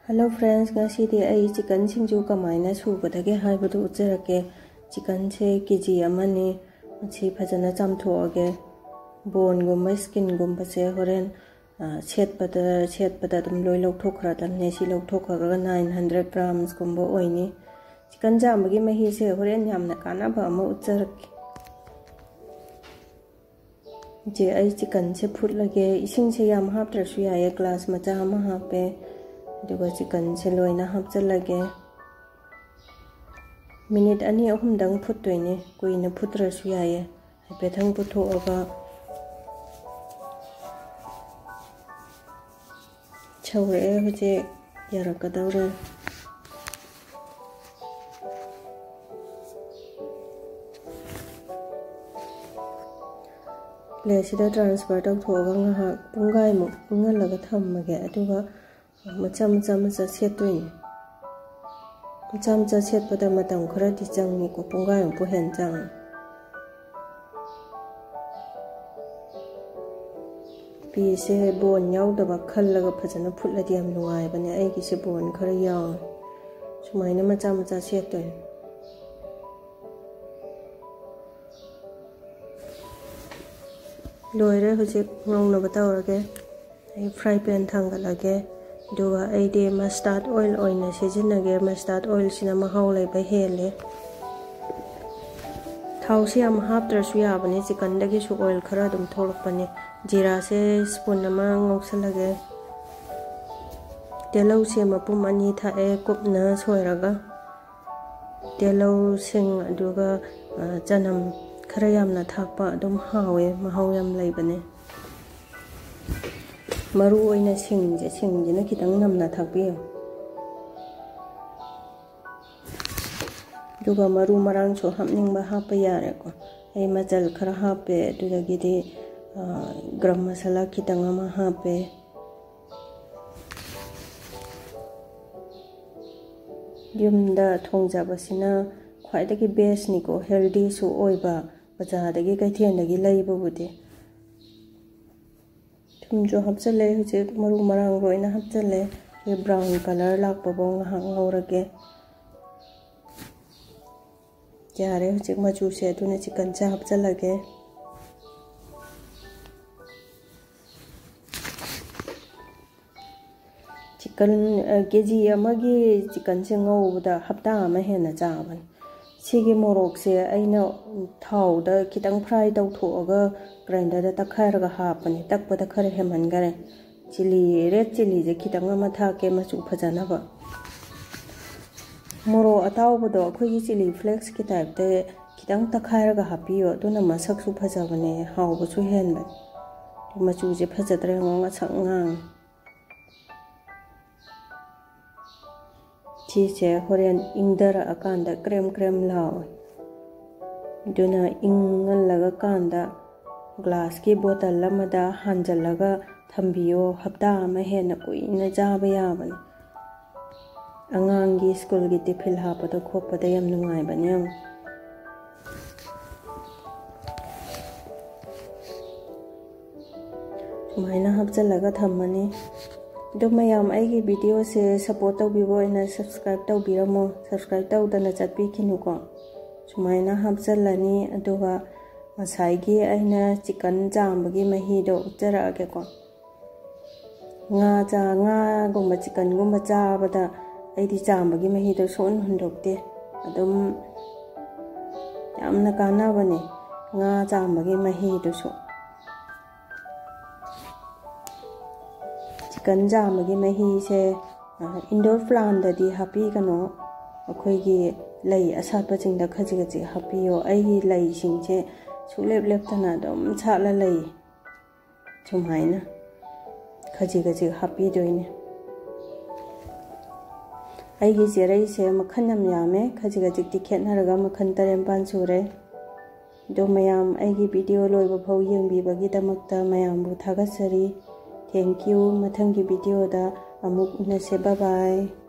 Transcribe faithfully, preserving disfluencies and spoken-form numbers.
Hello friends, ꯉꯁꯤꯗꯤ ꯑꯩ chicken ꯁꯤꯡꯖꯨ ꯀꯃꯥꯏꯅ ꯁꯨꯒꯗꯒꯦ ꯍꯥꯏꯕꯗꯨ ꯎꯠꯆꯔꯛꯀꯦ꯫ ꯆꯤꯀꯟꯁꯦ ꯀꯦ ꯖꯤ ꯑꯃꯅꯤ꯫ ꯃꯁꯤ ꯐꯖꯅ ꯆꯥꯝꯊꯣꯛꯑꯒꯦ꯫ ꯕꯣꯟꯒꯨꯝꯕ, ꯁ꯭ꯀꯤꯟꯒꯨꯝꯕꯁꯦ ꯍꯣꯔꯦꯟ, ꯑ, ꯁꯦꯠꯄꯗ, ꯁꯦꯠꯄꯗ ꯑꯗꯨꯝ ꯂꯣꯏ ꯂꯧꯊꯣꯛꯈ꯭ꯔꯗꯕꯅꯦ꯫ ꯁꯤ ꯂꯧꯊꯣꯛꯈ꯭ꯔꯒ ꯅꯥꯏꯟ ꯍꯟꯗ꯭ꯔꯦꯠ ꯒ꯭ꯔꯥꯝꯁꯀꯨꯝꯕ ꯑꯣꯏꯅꯤ꯫ ꯆꯤꯀꯟ ꯆꯥꯝꯕꯒꯤ ꯃꯍꯤꯁꯦ ꯍꯣꯔꯦꯟ ꯌꯥꯝꯅ ꯀꯥꯟꯅꯕ ꯑꯃ ꯎꯠꯆꯔꯛꯀꯦ꯫ ꯏꯆꯦ, ꯑꯩ ꯆꯤꯀꯟꯁꯦ ꯐꯨꯠꯂꯒꯦ꯫ ꯏꯁꯤꯡꯁꯦ ꯌꯥꯝ ꯍꯥꯞꯇ꯭ꯔꯁꯨ ꯌꯥꯏꯌꯦ, ꯒ꯭ꯂꯥꯁ ꯃꯆꯥ ꯑꯃ ꯍꯥꯞꯄꯦ꯫ ꯑꯗꯨꯒ ꯆꯤꯀꯟꯁꯦ ꯂꯣꯏꯅ ꯍꯥꯞꯆꯤꯜꯂꯒꯦ꯫ ꯃꯤꯅꯤꯠ ꯑꯅꯤ ꯑꯍꯨꯝꯗꯪ ꯐꯨꯠꯇꯣꯏꯅꯦ, ꯀꯨꯏꯅ ꯐꯨꯠꯇ꯭ꯔꯁꯨ ꯌꯥꯏꯌꯦ꯫ ꯍꯥꯏꯐꯦꯠꯇꯪ ꯄꯨꯊꯣꯛꯑꯒ ꯁꯧꯔꯛꯑꯦ, ꯍꯧꯖꯤꯛ ꯌꯥꯔꯛꯀꯗꯧꯔꯦ꯫ ꯄ꯭ꯂꯦꯠꯁꯤꯗ ꯇ꯭ꯔꯥꯟꯁꯐꯔ ꯇꯧꯊꯣꯛꯑꯒ ꯉꯥꯏꯍꯥꯛ ꯄꯨꯡꯈꯥꯏꯃꯨꯛ ꯏꯪꯍꯜꯂꯒ ꯊꯝꯃꯒꯦ꯫ ꯑꯗꯨꯒ ꯃꯆꯥ ꯃꯆꯥ ꯃꯆꯥ ꯁꯦꯠꯇꯣꯏꯅꯦ꯫ ꯃꯆꯥ ꯃꯆꯥ ꯁꯦꯠꯄꯗ ꯃꯇꯝ ꯈꯔꯗꯤ ꯆꯪꯉꯤꯀꯣ, ꯄꯨꯡꯈꯥꯏꯃꯨꯛꯄꯨ ꯍꯦꯟꯅ ꯆꯪꯉꯤ꯫ ꯐꯤꯁꯦ ꯕꯣꯟ ꯌꯥꯎꯗꯕ ꯈꯜꯂꯒ ꯐꯖꯅ ꯐꯨꯠꯂꯗꯤ ꯌꯥꯝ ꯅꯨꯡꯉꯥꯏꯕꯅꯦ꯫ ꯑꯩꯒꯤꯁꯦ ꯕꯣꯟ ꯈꯔ ꯌꯥꯎꯋꯦ꯫ ꯁꯨꯃꯥꯏꯅ ꯃꯆꯥ ꯃꯆꯥ ꯁꯦꯠꯇꯣꯏꯅꯦ꯫ ꯂꯣꯏꯔꯦ, ꯍꯧꯖꯤꯛ ꯉꯧꯅꯕ ꯇꯧꯔꯒꯦ꯫ ꯑꯩ ꯐ꯭ꯔꯥꯏ ꯄꯦꯟ ꯊꯥꯡꯒꯠꯂꯒꯦ꯫ ꯑꯗꯨꯒ ꯑꯩꯗꯤ ꯃꯁꯇꯥꯔꯗ ꯑꯣꯏꯜ ꯑꯣꯏꯅ ꯁꯤꯖꯤꯟꯅꯒꯦ꯫ ꯃꯁꯇꯥꯔꯗ ꯑꯣꯏꯜꯁꯤꯅ ꯃꯍꯥꯎ ꯂꯩꯕ ꯍꯦꯜꯂꯦ꯫ ꯊꯥꯎꯁꯤ ꯌꯥꯝ ꯍꯥꯞꯇ꯭ꯔꯁꯨ ꯌꯥꯕꯅꯦ, ꯆꯤꯀꯟꯗꯒꯤꯁꯨ ꯑꯣꯏꯜ ꯈꯔ ꯑꯗꯨꯝ ꯊꯣꯛꯂꯛꯄꯅꯦ꯫ ꯖꯤꯔꯥꯁꯦ ꯁ꯭ꯄꯨꯟ ꯑꯃ ꯉꯧꯁꯜꯂꯒꯦ꯫ ꯇꯤꯜꯍꯧꯁꯦ ꯃꯄꯨꯝ ꯑꯅꯤ ꯊꯥꯛꯑꯦ, ꯀꯨꯞꯅ ꯁꯣꯏꯔꯒ꯫ ꯇꯤꯜꯍꯧ, ꯁꯤꯡ, ꯑꯗꯨꯒ, ꯑ, ꯆꯅꯝ ꯈꯔ ꯌꯥꯝꯅ ꯊꯥꯛꯄ ꯑꯗꯨꯝ ꯍꯥꯎꯋꯦ, ꯃꯍꯥꯎ ꯌꯥꯝ ꯂꯩꯕꯅꯦ꯫ ꯃꯔꯨ ꯑꯣꯏꯅ ꯁꯤꯡꯁꯦ, ꯁꯤꯡꯁꯤꯅ ꯈꯤꯇꯪ ꯅꯝꯅ ꯊꯥꯛꯄꯤꯌꯨ꯫ ꯑꯗꯨꯒ ꯃꯔꯨ ꯃꯔꯥꯡꯁꯨ ꯍꯥꯞꯅꯤꯡꯕ ꯍꯥꯞꯄ ꯌꯥꯔꯦꯀꯣ꯫ ꯑꯩ ꯃꯆꯜ ꯈꯔ ꯍꯥꯞꯄꯦ, ꯑꯗꯨꯗꯒꯤꯗꯤ, ꯑ, ꯒꯔꯝ ꯃꯁꯥꯂꯥ ꯈꯤꯇꯪ ꯑꯃ ꯍꯥꯞꯄꯦ꯫ ꯌꯨꯝꯗ ꯊꯣꯡꯖꯕꯁꯤꯅ ꯈ꯭ꯋꯥꯏꯗꯒꯤ ꯕꯦꯁꯅꯤꯀꯣ, ꯍꯦꯜꯗꯤꯁꯨ ꯑꯣꯏꯕ, ꯕꯖꯥꯔꯗꯒꯤ ꯀꯩꯊꯦꯜꯗꯒꯤ ꯂꯩꯕꯕꯨꯗꯤ꯫ ꯊꯨꯝꯁꯨ ꯍꯥꯞꯆꯜꯂꯦ, ꯍꯧꯖꯤꯛ ꯃꯔꯨ ꯃꯔꯥꯡ ꯂꯣꯏꯅ ꯍꯥꯞꯆꯜꯂꯦ꯫ ꯁꯤ brown colour ꯂꯥꯛꯄꯐꯥꯎ ꯉꯥꯏꯍꯥꯛ ꯉꯧꯔꯒꯦ꯫ ꯌꯥꯔꯦ, ꯍꯧꯖꯤꯛ ꯃꯆꯨꯁꯦ, ꯑꯗꯨꯅ chickenꯁꯦ ꯍꯥꯞꯆꯤꯜꯂꯒꯦ꯫ Chicken, ꯑ, KG ꯑꯃꯒꯤ chickenꯁꯦ ꯉꯧꯕꯗ ꯍꯞꯇꯥ ꯑꯃ ꯍꯦꯟꯅ ꯆꯥꯕꯅꯤ꯫ ꯁꯤꯒꯤ ꯃꯣꯔꯣꯛꯁꯦ ꯑꯩꯅ ꯊꯥꯎꯗ ꯈꯤꯇꯪ fry ꯇꯧꯊꯣꯛꯑꯒ grinderꯗ ꯇꯛꯈꯥꯏꯔꯒ ꯍꯥꯞꯄꯅꯦ꯫ ꯇꯛꯄꯗ ꯈꯔ ꯍꯦꯟꯃꯟꯈꯔꯦ꯫ Chilli, red chilliꯁꯦ ꯈꯤꯇꯪ ꯑꯃ ꯊꯥꯛꯀꯦ, ꯃꯆꯨ ꯐꯖꯅꯕ꯫ ꯃꯣꯔꯣꯛ ꯑꯇꯥꯎꯕꯗꯣ ꯑꯩꯈꯣꯏꯒꯤ chilli flakesꯀꯤ typeꯇ ꯈꯤꯇꯪ ꯇꯛꯈꯥꯏꯔꯒ ꯍꯥꯞꯄꯤꯌꯣ, ꯑꯗꯨꯅ ꯃꯁꯛꯁꯨ ꯐꯖꯕꯅꯦ, ꯍꯥꯎꯕꯁꯨ ꯍꯦꯟꯕꯅꯦ꯫ ꯃꯆꯨꯁꯦ ꯐꯖꯗ꯭ꯔꯥ ꯌꯦꯡꯉꯣ, ꯉꯁꯪ ꯉꯥꯡꯉꯦ꯫ ꯁꯤꯁꯦ ꯍꯣꯔꯦꯟ ꯏꯪꯊꯔꯛꯑꯀꯥꯟꯗ ꯀ꯭ꯔꯦꯝ ꯀ꯭ꯔꯦꯝ ꯂꯥꯎꯋꯦ꯫ ꯑꯗꯨꯅ ꯏꯪꯍꯜꯂꯒ ꯀꯥꯟꯗ glassꯀꯤ bottle ꯑꯃꯗ ꯍꯥꯟꯖꯜꯂꯒ ꯊꯝꯕꯤꯌꯣ꯫ ꯍꯞꯇꯥ ꯑꯃ ꯍꯦꯟꯅ ꯀꯨꯏꯅ ꯆꯥꯕ ꯌꯥꯕꯅꯤ꯫ ꯑꯉꯥꯡꯒꯤ ꯁ꯭ꯀꯨꯜꯒꯤ tiffin ꯍꯥꯞꯄꯗ ꯈꯣꯠꯄꯗ ꯌꯥꯝ ꯅꯨꯡꯉꯥꯏꯕꯅꯦ ꯌꯥꯝ꯫ ꯁꯨꯃꯥꯏꯅ ꯍꯥꯞꯆꯤꯜꯂꯒ ꯊꯝꯃꯅꯤ꯫ ꯑꯗꯣ ꯃꯌꯥꯝ, ꯑꯩꯒꯤ videoꯁꯦ support ꯇꯧꯕꯤꯕ ꯑꯣꯏꯅ subscribe ꯇꯧꯕꯤꯔꯝꯃꯣ꯫ Subscribe ꯇꯧꯗꯅ ꯆꯠꯄꯤꯈꯤꯅꯨꯀꯣ꯫ ꯁꯨꯃꯥꯏꯅ ꯍꯥꯞꯆꯤꯜꯂꯅꯤ, ꯑꯗꯨꯒ ꯉꯁꯥꯏꯒꯤ ꯑꯩꯅ chicken ꯆꯥꯝꯕꯒꯤ ꯃꯍꯤꯗꯣ ꯎꯠꯆꯔꯛꯑꯒꯦꯀꯣ꯫ ꯉꯥ ꯆꯥ-, ꯉꯥꯒꯨꯝꯕ chickenꯒꯨꯝꯕ ꯆꯥꯕꯗ ꯑꯩꯗꯤ ꯆꯥꯝꯕꯒꯤ ꯃꯍꯤꯗꯣ ꯁꯨꯡꯍꯨꯟ ꯍꯨꯟꯗꯣꯛꯇꯦ꯫ ꯑꯗꯨꯝ ꯌꯥꯝꯅ ꯀꯥꯟꯅꯕꯅꯦ ꯉꯥ ꯆꯥꯝꯕꯒꯤ ꯃꯍꯤꯗꯨꯁꯨ꯫ Chicken ꯆꯥꯝꯕꯒꯤ ꯃꯍꯤꯁꯦ, ꯑ, indoor plantꯇꯗꯤ ꯍꯥꯞꯄꯤꯒꯅꯨ꯫ ꯑꯩꯈꯣꯏꯒꯤ ꯂꯩ ꯑꯁꯥꯠꯄꯁꯤꯡꯗ ꯈꯖꯤꯛ ꯈꯖꯤꯛ ꯍꯥꯞꯄꯤꯌꯣ꯫ ꯑꯩꯒꯤ ꯂꯩꯁꯤꯡꯁꯦ ꯁꯨꯡꯂꯦꯞ ꯂꯦꯞꯇꯅ ꯑꯗꯨꯝ ꯁꯥꯠꯂ ꯂꯩ꯫ ꯁꯨꯃꯥꯏꯅ ꯈꯖꯤꯛ ꯈꯖꯤꯛ ꯍꯥꯞꯄꯤꯗꯣꯏꯅꯦ꯫ ꯑꯩꯒꯤ ꯆꯦꯔꯩꯁꯦ ꯃꯈꯜ ꯌꯥꯝ ꯌꯥꯝꯃꯦ, ꯈꯖꯤꯛ ꯈꯖꯤꯛꯇꯤ ꯈꯦꯠꯅꯔꯒ ꯃꯈꯜ ꯇꯔꯦꯠ ꯅꯤꯄꯥꯜ ꯁꯨꯔꯦ꯫ ꯑꯗꯣ ꯃꯌꯥꯝ, ꯑꯩꯒꯤ video ꯂꯣꯏꯕ ꯐꯥꯎ ꯌꯦꯡꯕꯤꯕꯒꯤꯗꯃꯛꯇ ꯃꯌꯥꯝꯕꯨ ꯊꯥꯒꯠꯆꯔꯤ꯫ Thank you꯫ ꯃꯊꯪꯒꯤ videoꯗ ꯑꯃꯨꯛ ꯎꯅꯁꯦ꯫ Bye bye꯫